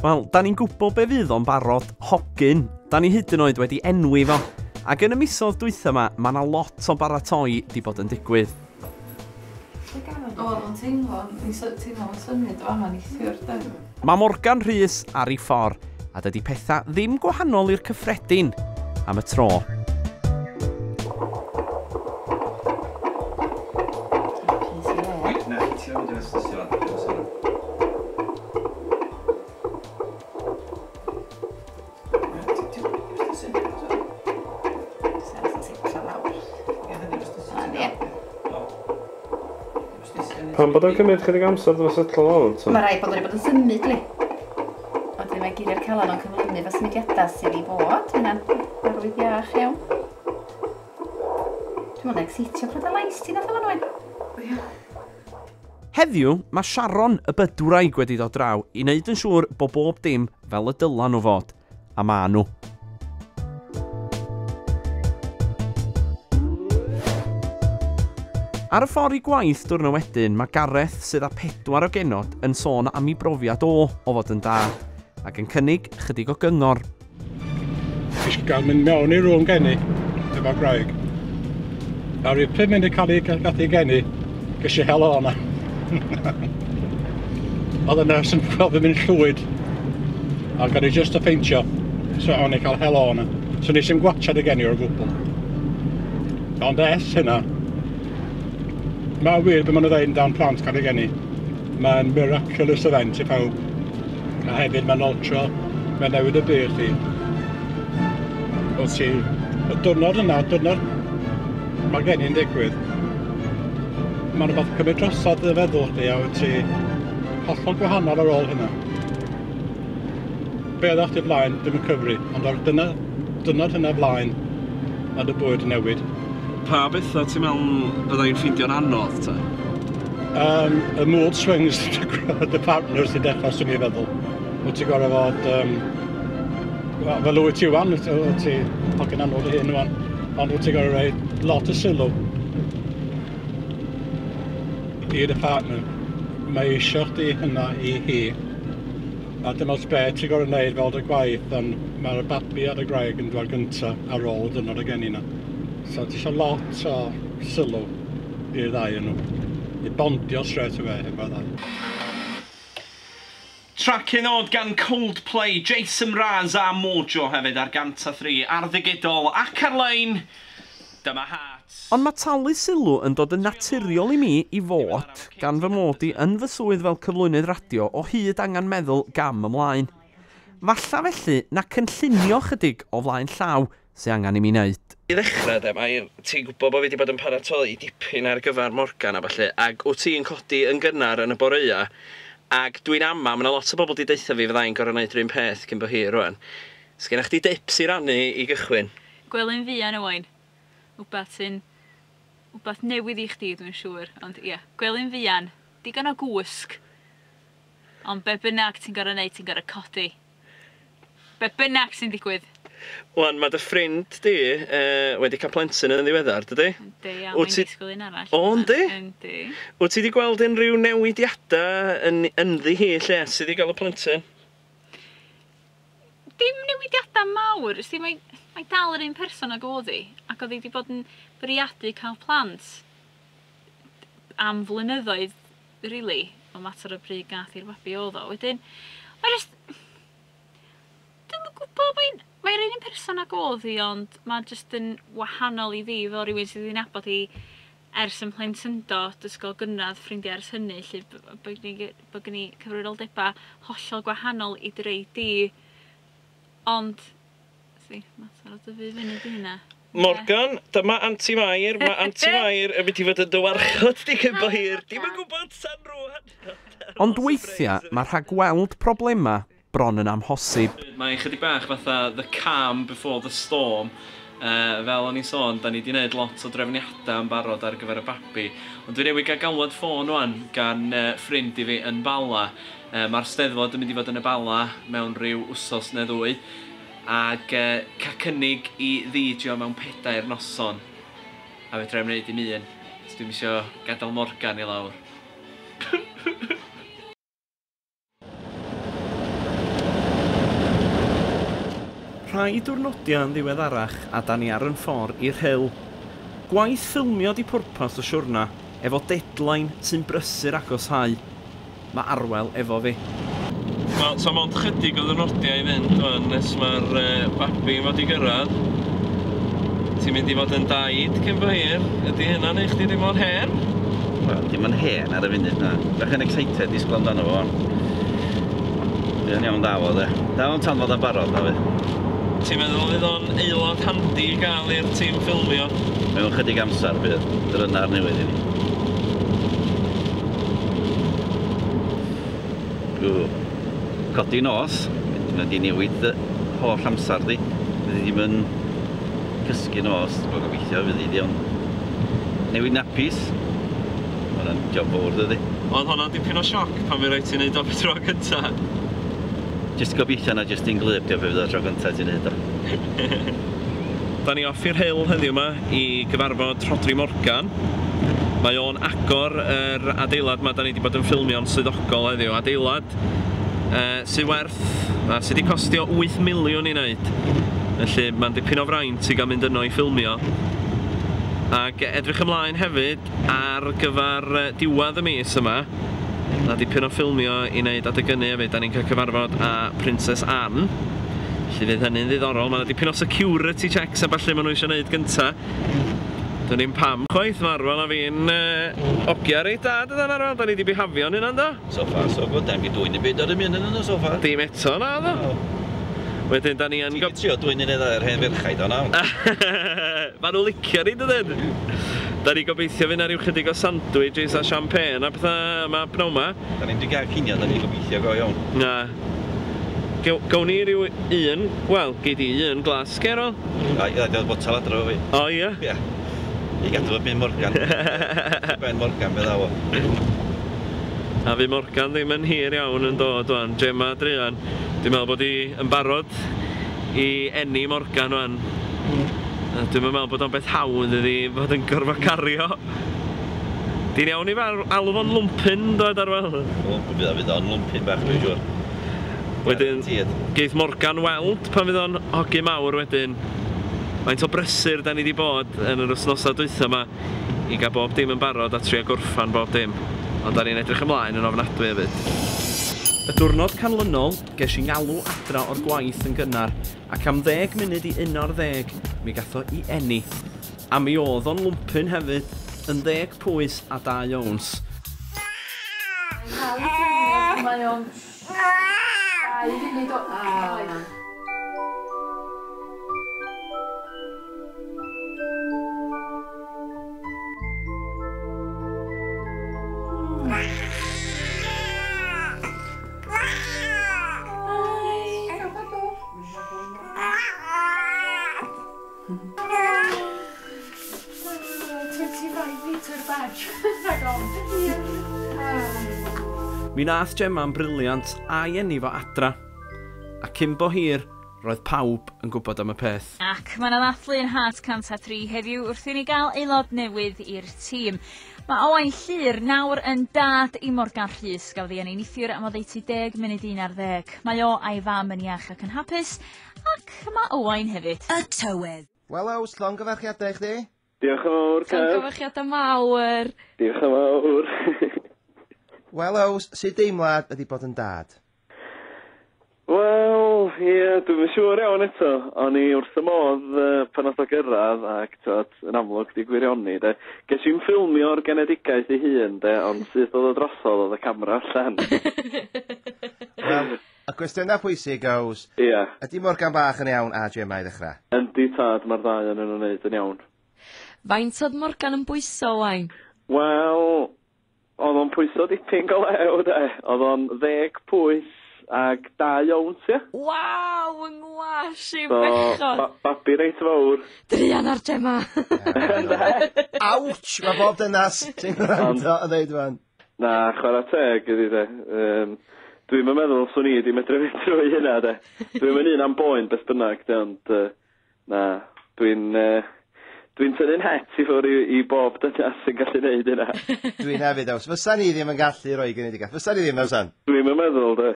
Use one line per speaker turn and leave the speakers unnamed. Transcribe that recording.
Wel, da ni'n gwybod be fydd o'n barod, hogyn. Da ni hyd yn oed wedi enwi fo. Ac yn y misoedd dwytha yma, mae yna lot o baratoi di bod yn digwydd.
O, o'n teimlo, ni'n teimlo symud o yma neithiwr, de.
Mae Morgan Rhys ar ei ffordd, a dydy pethau ddim gwahanol i'r cyffredin am y tro.
Pam bod o'n cymryd chydig amser ddo setlo lawr ta?
Mae rhaid bod o'n bod yn symud, li. Wedyn mae geiriau'r calon o'n cyflymu fo symudiadau sydd i fod. Mae'n arwydd iach iawn. Dwi'n meddwl excitio pryd y lais ti nath o fan.
Heddiw, mae Sharon y bydwraig wedi dod draw i wneud yn siŵr bod bob dim fel y dyla nhw fod. A ma nhw. Ar y ffordd i gwaith diwrnod wedyn, mae Gareth sydd â 4 o genod yn sôn am ei brofiad o fod yn dad, ac yn cynnig chydig o gyngor.
Eisiau gael mynd mewn i rŵm geni, efo gwraig. A rhyw 5 munud cael ei gath ei geni, ges i helo o'na. Oedd y nurse yn gweld fi'n mynd llwyd, ac o'n i just a ffeintio, so o'n i cael helo o'na. So nes i'm gwatchad y geni o'r gwbl. Ond es hynna, mae'n wir beth maen nhw'n dweud amdan plant cael ei geni. Mae'n miraculous event i pawb. A hefyd mae'n altro, mae'n newid y byd i. Wyt ti, y diwrnod yna, diwrnod mae geni'n digwydd, mae'n rhywbeth cymryd drosodd dy feddwl chdi a wyt ti hollol gwahanol ar ôl hynna. Be oeddach chdi blaen, ddim yn cyfri, ond o'r diwrnod hynna blaen, mae dy bywyd yn newid.
Pa bethau ti'n meddwl byddai'n ffeindio'n anodd, ta?
Y mood swings the partners i dechrau, swn i'n feddwl. Wyt ti'n gorfod fod, fel wyt ti wan, wyt ti hogyn anodd dy hun wan, ond wyt ti'n gorfod rhoi lot o sylw i dy partner. Mae eisiau chdi hynna i hi, a dim ots be ti'n gorfod wneud fel dy gwaith, ond mae'r babi a'r gwraig yn dod gyntaf ar ôl y diwrnod y geni yna. So ti eisiau lot o sylw i'r ddau yn nhw, i bondio straight away efo'r ddau.
Track yn od gan Coldplay, Jason Mraz a Mojo hefyd ar 103, ar ddigidol ac ar-lein. Dyma Heart. Ond mae talu sylw yn dod yn naturiol i mi i fod, gan fy mod i yn fy swydd fel cyflwynydd radio o hyd angen meddwl gam ymlaen. Falla felly na cynllunio chydig o flaen llaw sy'n angen i mi wneud. I ddechrau de, ti'n gwybod bod fi wedi bod yn paratoi dipyn ar gyfer Morgan a falle, ac wyt ti'n codi yn gynnar yn y boreua, ac dwi'n ama, mae yna lot o bobl wedi deutha fi fyddai'n gorfod gwneud rhywun peth cyn bo hir rwan. Sgenna chdi dips i rannu i gychwyn?
Gwely'n fuan, Owain. Wbath sy'n wbath newydd i chdi, dwi'n siŵr. Ond ie, gwely'n fuan, digon o gwsg. Ond be bynnag ti'n gorfod wneud, ti'n gorfod codi. Be bynnag sy'n digwydd.
Wan, mae dy ffrind di wedi cael plentyn yn ddiweddar, dydy?
Yndi, ia, mae'n disgwyl un arall.
O, yndi?
Yndi.
Wyt ti wedi gweld unrhyw newidiadau ynddi hi lle sydd wedi cael y plentyn?
Dim newidiadau mawr. Ysdi, mae dal yr un person ag oedd hi, ac oedd hi wedi bod yn bwriadu cael plant am flynyddoedd, really, o mater o pryd gath i'r babi oedd o. Wedyn, mae just... Dwi'm yn gwybod, mae'r un person ag oedd hi, ond mae jyst yn wahanol i fi fel rhywun sydd wedi'i nabod hi ers yn plentyndod, ysgol gynradd, ffrindiau ers hynny, lle bod gen i cyfrifoldebau hollol gwahanol i drei di. Ond, si, mater o dyfu fyny di hynna.
Morgan, dyma Anti Mair. Mae Anti Mair yn mynd i fod yn dy warchod di cyn bo hir. Dim yn gwybod tan rŵan. Ond weithiau, mae rhagweld problemau bron yn amhosib. Mae'n chydig bach fatha the calm before the storm. Fel o'n i'n sôn, da ni wedi gwneud lot o drefniadau yn barod ar gyfer y babi. Ond dwi newydd gael galwad ffôn wan gan ffrind i fi yn Bala. Mae'r Steddfod yn mynd i fod yn y Bala mewn rhyw wsos neu ddwy. Ac cael cynnig i ddidio mewn 4 noson. A fedra i'm wneud dim un. So dwi'm isio gadael Morgan i lawr. Rhai diwrnodiau yn ddiweddarach a da ni ar yn ffordd i'r Rhyl. Gwaith ffilmio di pwrpas y siwrna efo deadline sy'n brysur agosáu. Mae Arwel efo fi.
Wel, so mond chydig o ddwrnodiau i fynd wan nes mae'r babi yn fod i gyrraedd. Ti'n mynd i fod yn daid cyn bo hir. Ydy hynna'n neud chdi ddim mor hen?
Wel, dim yn hen ar y funud na. Bach yn excited i sgol amdano fo. Bydd yn iawn da fo, de. Da fo'n tan fod yn barod, na fi.
Ti'n meddwl fydd o'n aelod handi i gael i'r tîm ffilmio?
Mewn chydig amser bydd. Dyna'r newydd i ni. Ww. Codi nos, mae di newid holl amser di. Fyddi ddim yn cysgu nos, dwi'n gobeithio fyddi di, ond newid nappies. Mae hwnna'n job fawr, dydi.
Oedd hwnna'n dipyn o sioc pan fi rhaid ti'n neud o tro gynta.
Jyst gobeithio na jyst un glyb, diolch fydd o tro gynta ti'n neud o.
Da ni off i'r Rhyl heddiw yma i gyfarfod Rhodri Morgan. Mae o'n agor yr adeilad ma da ni wedi bod yn ffilmio'n swyddogol heddiw. Adeilad sydd werth, sydd wedi costio 8 miliwn i wneud. Felly mae'n dipyn o fraint i gael mynd yno i ffilmio. Ac edrych ymlaen hefyd ar gyfer diwedd y mis yma. Na dipyn o ffilmio i wneud adeg hynny hefyd. Da ni'n cael cyfarfod â Princess Anne. Felly fydd hynny'n ddiddorol. Mae 'na dipyn o security checks a ballu maen nhw eisiau gwneud gynta. Dwn i'm pam chwaith, mae Arwel a fi'n ogia reit da, dydan Arwel? Da ni wedi bihafio'n hynna, do?
So far, so good. Da ni wedi dwyn i byd ar y mynd yn so far.
Dim eto, na, do? Wedyn, da ni yn...
Ti'n trio dwyn un efo'r hen ferchaid o, na?
Ma nhw'n licio ni, dydyn? Da ni gobeithio fynd ar ryw chydig o sandwiches a champagne a pethau yma pnawn ma.
Da ni'n di gael cinio, da ni'n gobeithio go iawn.
Na. Gawn ni ryw un, wel, gei di un glas, Gerol?
A, ia, diolch botel adro fi.
O, ia?
Ia. I gadw fo Ben Morgan. Ben Morgan, be ddaw o.
A fi Morgan ddim yn hir iawn yn dod wan. Gemma druan. Dwi'n meddwl bod hi yn barod i eni Morgan wan. Dwi'n meddwl bod o'n beth hawdd iddi fod yn gorfod cario. Di'n iawn i fe alw fo'n lwmpyn, dod Arwel?
Lwmpyn fydd o'n lwmpyn bach, dwi'n siŵr.
Wedyn, geith Morgan weld pan fydd o'n hogyn mawr wedyn. Faint o brysur da ni wedi bod yn yr wythnosau dwytha yma i gael bob dim yn barod a trio gorffan bob dim. Ond da ni'n edrych ymlaen yn ofnadwy hefyd.
Y diwrnod canlynol, ges i ngalw adra o'r gwaith yn gynnar, ac am 10 munud i 11, mi gath o i eni. A mi oedd o'n lwmpyn hefyd, yn 10 pwys a 2 owns.
Mae o'n 2 funud o...
Mi nath Gemma'n brilliant a'i eni fo adra. A cyn bo hir, roedd pawb yn gwybod am y peth.
Ac mae yna ddathlu yn Heart 103 heddiw wrth i ni gael aelod newydd i'r tîm. Mae Owain Llyr nawr yn dad i Morgan Rhys, gafodd ei eni neithiwr am oddeutu 10 munud 11. Mae o a'i fam yn iach ac yn hapus, ac mae Owain hefyd.
Y tywydd.
Wel, Ows, llongyfarchiadau i chdi.
Diolch yn fawr, Kev.
Llongyfarchiadau mawr.
Diolch yn fawr.
Wel, Ows, sut deimlad ydi bod yn dad?
Wel, ie, dwi'm yn siŵr iawn eto. O'n i wrth y modd pan nath o gyrraedd ac t'od, yn amlwg di gwirioni, de. Ges i'n ffilmio'r genedigaeth ei hun, de, ond syth oedd o drosodd oedd y camera allan.
Wel, y cwestiynau pwysig, Ows.
Ie.
Ydi Morgan bach yn iawn a Gemma i ddechrau?
Yndi tad, mae'r ddau yn nhw'n wneud yn iawn.
Faint oedd Morgan yn bwyso, Owain?
Wel, oedd o'n pwyso dipyn go lew, de. Oedd o'n 10 pwys ag 2 owns, ia.
Waw, yng ngwash i bechod.
Babi reit fawr.
Druan ar Gemma.
Ouch! Mae bob dynas sy'n gwrando yn dweud fan.
Na, chwarae teg ydi de. Dwi'm yn meddwl swn i wedi medru fynd trwy hynna, de. Dwi'm yn un am boen beth bynnag, de, ond na, dwi'n tynnu'n het i ffwrdd i bob dynas sy'n gallu neud hynna.
Dwi'n hefyd, Ows. Fysa ni ddim yn gallu rhoi genedigaeth. Fysa ni ddim, Owsan?
Dwi'm yn meddwl, de.